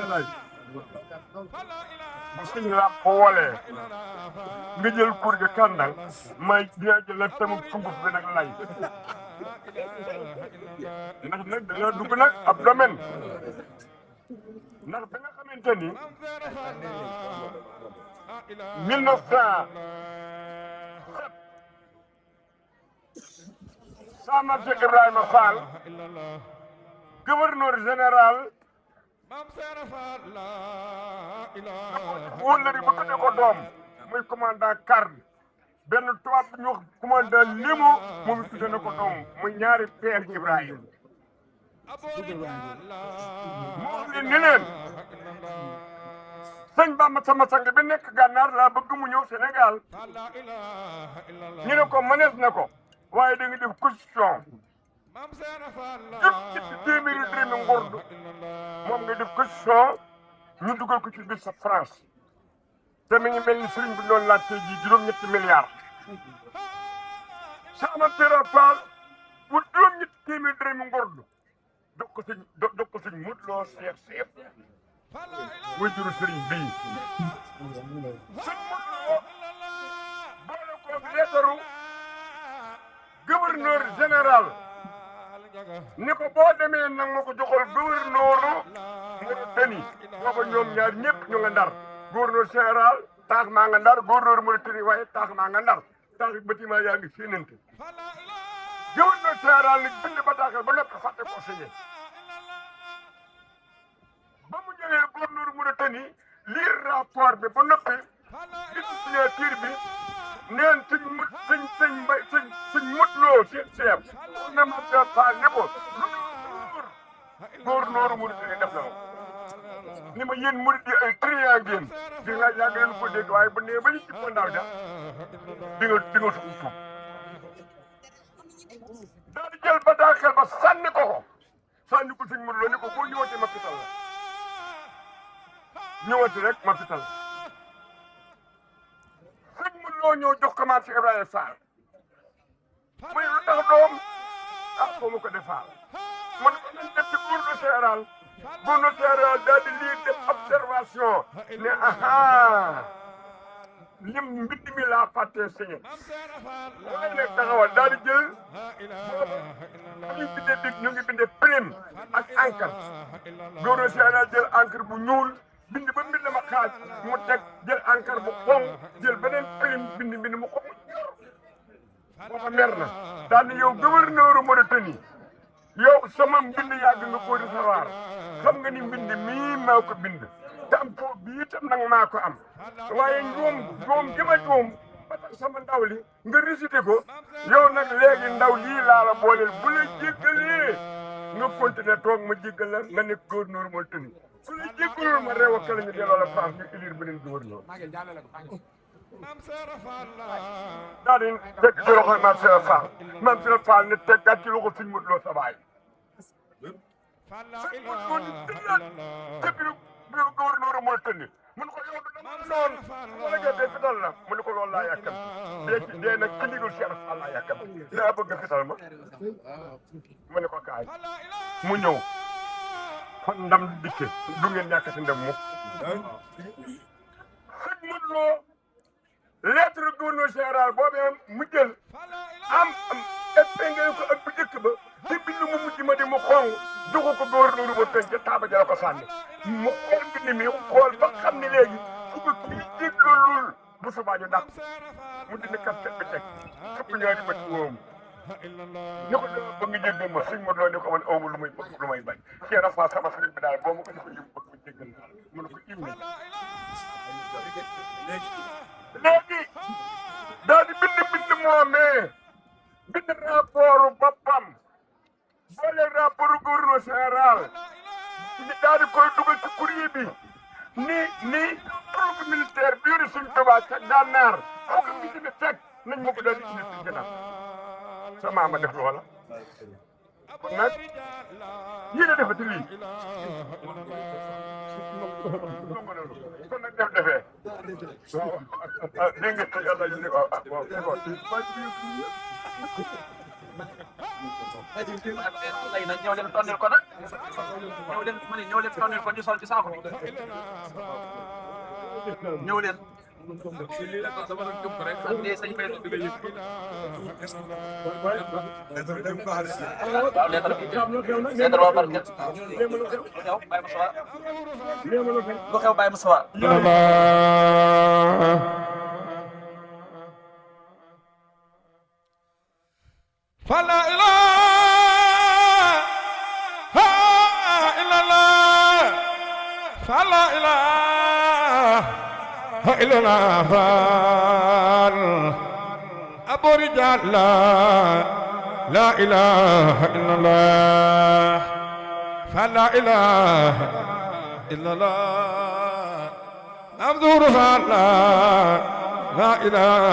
lay bu suñ làmp woolee nga jël kur gi kàndal may dina jël tamu sunguf bi nag lay ndax nag da nga dugg nag ab domaine ndax ba nga xamante ni 1907 Sama Cheikh Ibrahima Fall gouverneur général wóllëri bu tudde ko doom muy commandant Carne benn tubaab bu ñu wax commandant Limo moom tudde na ko doom muy ñaari Père Ibrahima moo wax leen ni leen sëñ Bamba sama sang bi nekk gànnaar laa bëgg mu ñëw Sénégal ñu ne ko mënees na ko waaye da nga def constitution ñetti téeméeri dërëmi ngurdu moom nga def constitution ñu dugal ko ci biir sa France te mi ngi mel ni sëriñ bi doon laaj tey jii juróom-ñetti milliards sama tera Fall bu juróom-ñetti téeméeri dërëmi ngurdu dox ko sëñ Modou Lo Seex Seex muy juru sëriñ bii sëñ Modou Lo boole ko leetaru gouverneur général ni ko boo demee nag ma ko joxal gouverneuru Mauritanie booba ñoom ñaar ñëpp ñu nga ndar gouverneur général taax maa nga ndar gouverneur Mauritanie waaye taax maa nga ndar taax bâtiment yaa ngi séenante gouverneur général nag bind bataaxal ba noppi fàtte ko signé ba mu ñëwee gouverneur Mauritanie lire rapport bi ba noppi gis signature bi neen sëñ Modou Lo seen seef na ma Fall ne ko gouverneur Mauritanie def na ni ma yéen murid yi ay triant ngeen di nga yàgg leen ko dégg waaye bu nee ba ñu ci ndaw ja di nga suuf daal di jël bataaxel ba sànni ko sëñ Modou Lo ni ko boo ñëwatee ma fital la ñëwati rek ma fital sëñ Modou Lo ñëw jox commande si Ibrahima Fall muy lu tax doom foo ma ko defaal man ko nañ def ci gouverneur général daal di lii def observation ne aha lim mbind mi laa fàttee signé waaye nag taxawal daal di jël ñu ngi bindee prime ak encre gouverneur général jël encre bu ñuul bind ba mbind ma xaaj mu teg jël encre bu xonq jël beneen prime bind mu xonq booba mer na daal ni yow gouverneur Mauritanie yow sama mbind yàgg nga ko recevoir xam nga ni mbind mii maa ko bind te am po bii itam nag maa ko am waaye njuum gi ma juum ba tax sama ndaw li nga récité ko yow nag léegi ndaw lii laa la booleel bu la jéggalee nga continuer toog ma jéggal la nga nekk gouverneur Mauritanie su la jéggalul ma réew ak la ñu delloo la France ñu élire beneen gouverneur daal di teg ci loxo Mame Cheikh Fall Mame Cheikh Fall ne teggaat ci loxo sëñ Modou Lo sa baay sëñ Modou Lo di tënnaat ca biir gouverneur Mauritanie mu ne ko yow dama noonu wala nga dee fital la mu ne ko loolu laa yàkkam dee nag ci ndigal Cheikh Fall laa yàkkam daa bëgg fital ma mu ne ko kaay mu ñëw fan ndam dikke du ngeen ñàkk si ndam mukk sëñ Modou Lo lettre gouverneur général boobee mu jël am épinglé ko ak bu njëkk ba ci bind mu mujj ma di mu xong joxu ko gouverneur ba tënk ca taaba ja la ko sànni mu xool bind mi xool ba xam ne léegi su ko kii jéggalul bu subaa ñu dàq mu dindi kasket bi teg xëpp ñaari bët woom ni ko dama bëgg nga jéggal ma sëñ Modou Lo ni ko man awma lu may bëgg lu may bañ Cheikh Rafa sama sëriñ bi daal boo ma ko defa lim bëgg ma jéggal mu ne ko imni léegi daal di bind moomee bind rapport boppam boole rapport gouverneur général daal di koy dugal ci courrier bi ni troupe militaire bi yore suñ Tuubaa ca Gànnaar fokk bi ci ne teg nañ ma ko daal di indi ci gannaaw sa maama def loola kon nag yéen a defati lii kon nag defee waaw dégg nga yàlla ñu ne ko waaw lay nag ñoo leen tonnel ko nag ñëw leen ma ne ñëw leen kaw leen ko ñu sol ci saako bi ñëw leen ande sëñ Bay waaw lettre bi lettre waa barket lu xew Baye Moussa lu xew Baye Moussa fala ilaha illallah fala ilaha illallah abu rijal la ilaha illallah fala ilaha illallah abdu rasul la ilaha